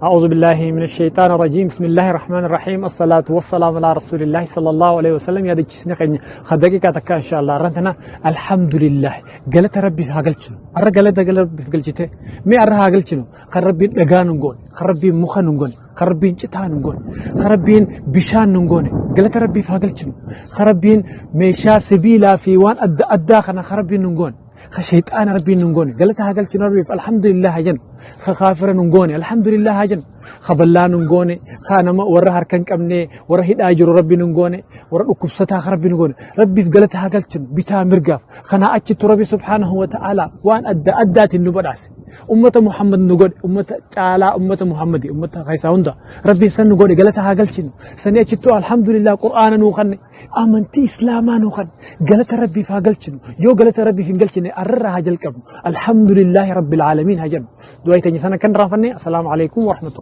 أعوذ بالله من الشيطان الرجيم. بسم الله الرحمن الرحيم. الصلاة والسلام على رسول الله صلى الله عليه وسلم. Yaadachiisni keenya دقيقة takka إن شاء الله. Arrantana الحمد لله galata rabbiif haa galchinu. Arra galata rabbiif galchite mee arra haa galchinu. Kan rabbiin dhagaa nun goone, kan rabbiin muka nun goone, kan rabbiin citaa nun goone, kan rabbiin bishaan nun goone, galata rabbiif haa galchinu. Kan rabbiin meeshaa sibiilaa fi waan adda addaa kana kan rabbiin nun goone, ka shayxaana rabbiin nun goone, galata haa galchinu rabbiif. الحمد لله haa jennu. Ka kaafira nun goone, الحمد لله haa jennu. Ka ballaa nun goone, ka nama warra harka hin qabne, warra hidhaa jiru rabbi nun goone, warra dhukkubsataa ka rabbi nun goone, rabbiif galata haa galchinu bitaa mirgaaf. Kanaa achittu rabbi سبحانه وتعالى waan adda addaatiin nu badhaase, ummata Muhammad nu godhe, ummata caalaa, ummata Muhammadi, ummata keessaa hunda rabbiin san nu godhe, galata haa galchinu. Sanii achittu الحمد لله qur'aana nuu kanne, amantii islaamaa nuu kanne, galata rabbiif haa galchinu. Yoo galata rabbiif hin galchine, arrarraa haa jalqabnu. الحمد لله رب العالمين haa jennu. Du'aa teenya sana kan raanfanne. السلام عليكم ورحمة.